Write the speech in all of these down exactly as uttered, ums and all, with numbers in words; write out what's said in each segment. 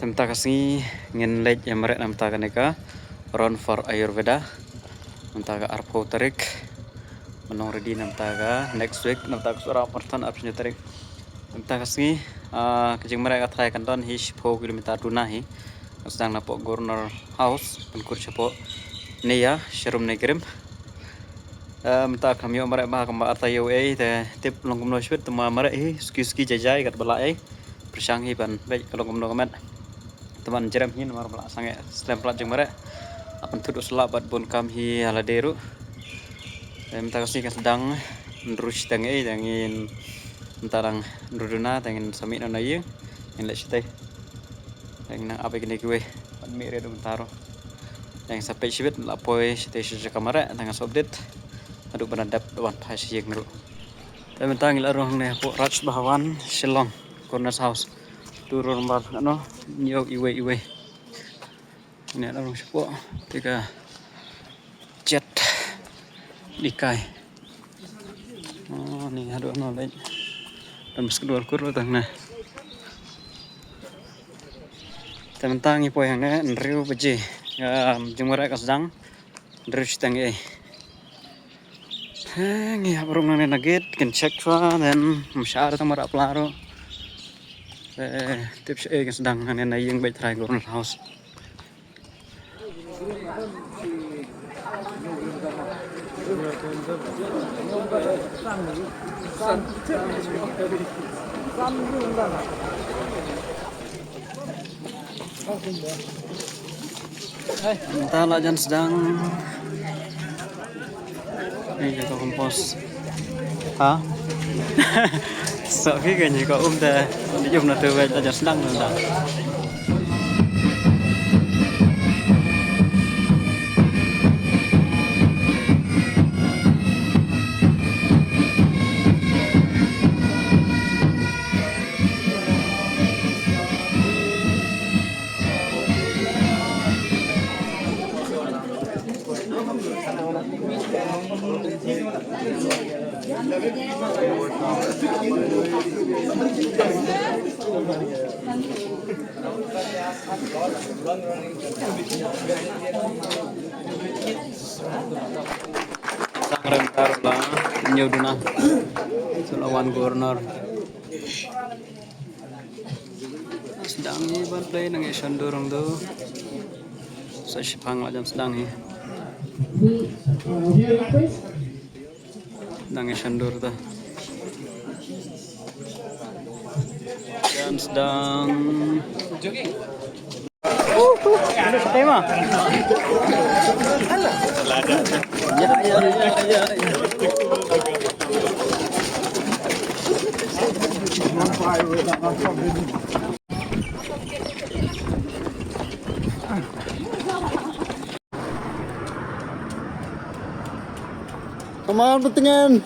Mynta ka sngi ngin leit ïa mareh na mynta kane ka Run for Ayurveda. Mynta ka arphew tarik. Ban long ready na mynta ka next week, na mynta ka Sura marathon arphew tarik. Mynta ka sngi, ah, ka jingmareh ka tharai kan don hi shiphew kilometer duna hi. Sdang napoh Governor House, ban kut shapoh Neia, sharum Nei Krim. Eh, mynta kam ïoh mareh ba kumba arta ïoh ei, te tip long kumno shibit, te ma mareh hi, suki suki jai jai, kat ba lah ei. Pyrshang hi ban beit ka long kumno ka met. Te ban jerem hi namar ba la sangeh slem palat jingmareh. Hap ban thut u slap bad bun kam hi ha lade ruh. Te mynta ka sngi ka sdang hynriew shiteng ei, te ngin mynta dang hynriew duna, te ngin sa mih noh na ïing, ngin leit shatei. Te ngin nang ap ïa kine kiwei ban mih rit mynta ruh. Te ngin sa peit shibit la poi shatei sha jaka mareh, te ngin sa update haduh ban da dep da wan phai sha ïing ruh. Te mynta ngi la rung hangne hapoh Raj Bhavan Shillong, Governor's House. Tu rung bar ano, ñiew iwei iwei. Ngi la rung shapoh, te ka jet dikai. Oh, ni haduh ano leit. Dang mesti kedua kur tang na. Te mynta ngi poi hangne hynriew baje. Ïa, jingmareh ka sdang hynriew shiteng ei. He, ngi hap rung nangne na gate, kin check shuwa, then ym shah tang mareh pla ruh. Eh, tip sha ei ka sdang nangne na ïing beit trai Governor House. Mynta la jan sdang. Ni ka kompos. Ha? Sa ki ka ni ka um da. Ni um na tu la jan sdang da. Sangrem kar la ñiew duna. Sula wan Governor. Sdang hi ban play nang ïa shandur rong do. Sa shipang la jan sdang hi. Nang ïa shandur ta. Jan sdang. Tema. Come on, Petengan.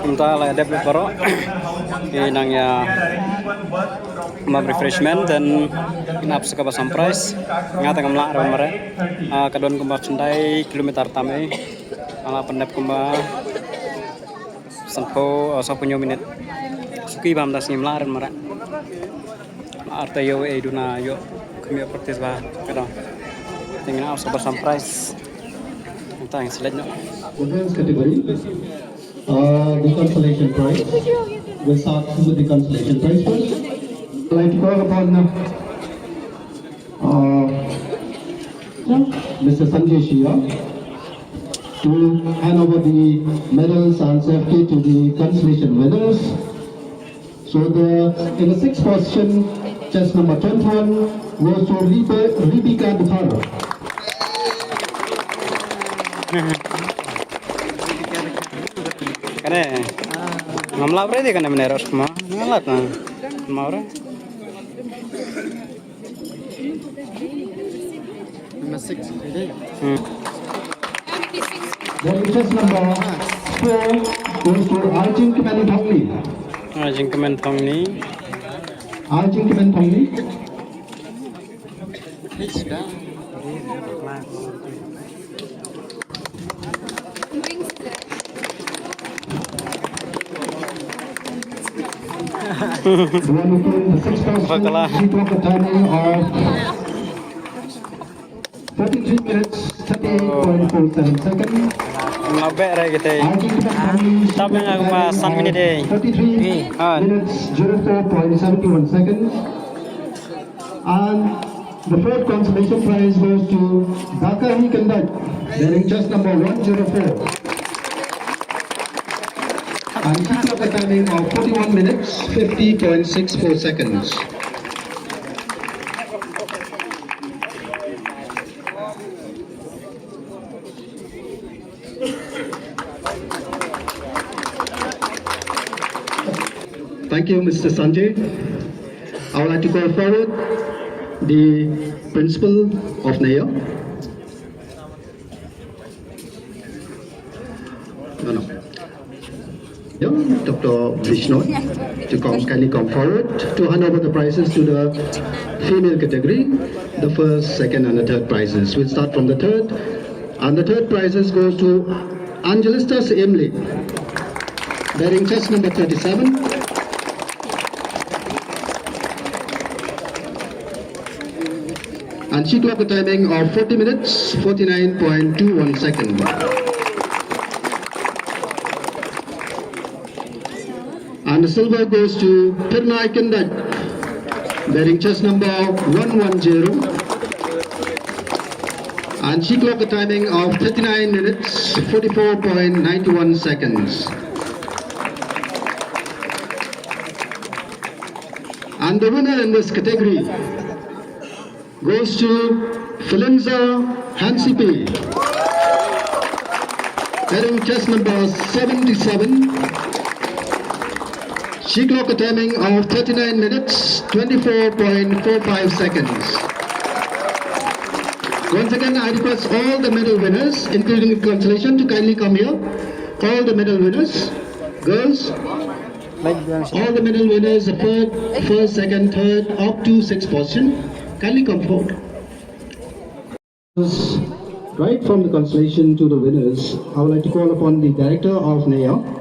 Mynta la dep baroh. Ki nang ïa map refreshment, then ngin ap sa kaba sam prize. Nga te ngam lah re mareh. Ah, ka don kumba khyndai kilometer tam ei. Nga la pyndep kumba sanphew, oh, sawphew hynñiew minit. Suki bam da sngi, ngim lah re mareh. Ar ta ïoh ei duna ïoh, kham ïoh practice ba ka dang. Te ngin ap sa kaba sam prize. Mynta ngin select noh. The men's category, uh, the consolation prize. We'll start with the consolation prize first. I'd like to call upon, uh, Mister Sanjay Shia to hand over the medals and certificate to the consolation winners. So the, in the sixth position, chest number twenty-one, goes to Rebe-, Rebecca Duhar. Kane, ngam lap re de kane, mane ros ma, ngam lap na, mau re. Number six, okay. Hmm. Then chest number four goes to Arjun Kemen Thongni. Arjun Kemen Thongni. Arjun Kemen Thongni. The one who came the sixth position, Bakala. She took a timing of thirty-three minutes, thirty-eight point four seven seconds. Nga beh re kita. Arjun Kemen Thongni, she took a timing of thirty-three minutes, zero four point seven one seconds. And the fourth consolation prize goes to Dakahi Khyndait, bearing chest number one zero four. And she took a timing of forty-one minutes, fifty point six four seconds. Thank you, Mister Sanjay. I would like to call forward the principal of NEYA. No, no. Yeah, Doctor Bishnoi, to come, kindly come forward to hand over the prizes to the female category, the first, second, and the third prizes. We'll start from the third, and the third prizes goes to Angelistas Emily, bearing chest number thirty-seven. And she clocked a timing of forty minutes, forty-nine point two one seconds. And the silver goes to Pirnai Khyndait, bearing chest number one one zero. And she clocked a timing of thirty-nine minutes, forty-four point nine one seconds. And the winner in this category goes to Felinza Hansipi, bearing chest number seventy-seven. She clocked a timing of thirty-nine minutes, twenty-four point four five seconds. Once again, I request all the medal winners, including the consolation, to kindly come here. All the medal winners, girls, all the medal winners, the first, first, second, third, up to sixth position, kindly come forward. Right from the consolation to the winners, I would like to call upon the director of NEYA.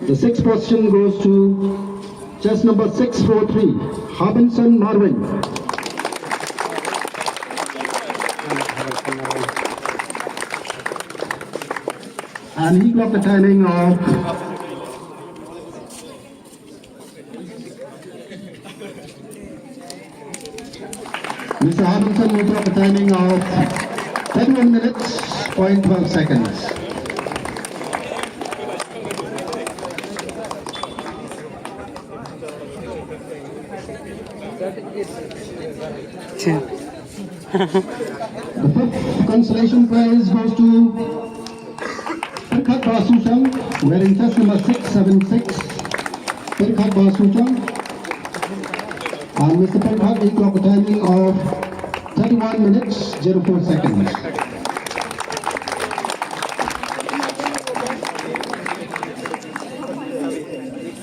The sixth position goes to chest number six four three, Habinson Marwin. And he clocked the timing of Mister Robinson, you clock a timing of thirty-one minutes, point twelve seconds. The fifth consolation prize goes to Pirkhat Basuchang, wearing chest number six seven six. Pirkhat Basuchang. And Mister Pirkhat, he clocked a timing of thirty-one minutes, zero four seconds.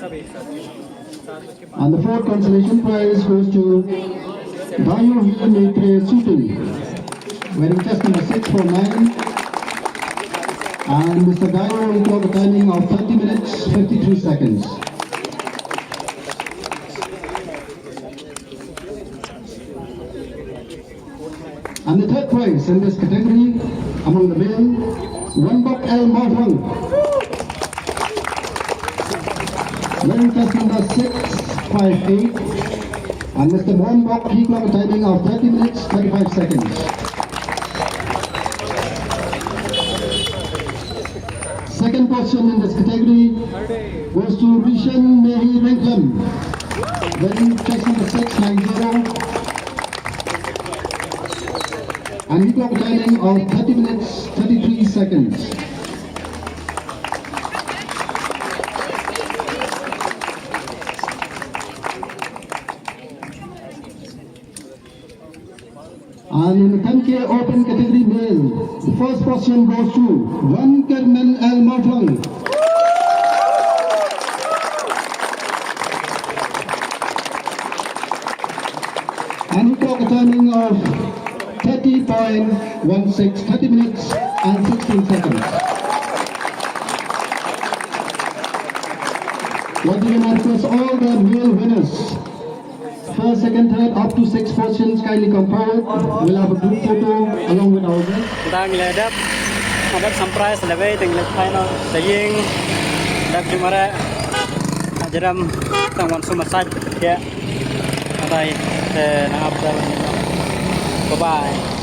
And the fourth consolation prize goes to Dayo Hill Maitre Sutun, wearing chest number six four nine. And Mister Dayo will clock a timing of thirty minutes, fifty-three seconds. And the third prize in this category among the male, Wanbok L Mawphlang, wearing chest number six five eight, and Mister Wanbok, he clocked a timing of thirty minutes, thirty-five seconds. Second position in this category goes to Rishan Mehi Rengkhlem, wearing chest number six nine zero. And he clocked a timing of thirty minutes, thirty-three seconds. And in the ten K open category male, the first position goes to Wankerman L Mawphlang. And he clocked a timing of thirty point one six, thirty minutes and sixteen seconds. Once again, I request all the male winners, first, second, third, up to six positions, kindly come forward. We'll have a group photo along with our guests. Dang le dep, adep samprai selebe ting le final, saying, dep jumare, ajaram, tang wan suma side, ya. Bye bye. Eh, na after. Bye bye.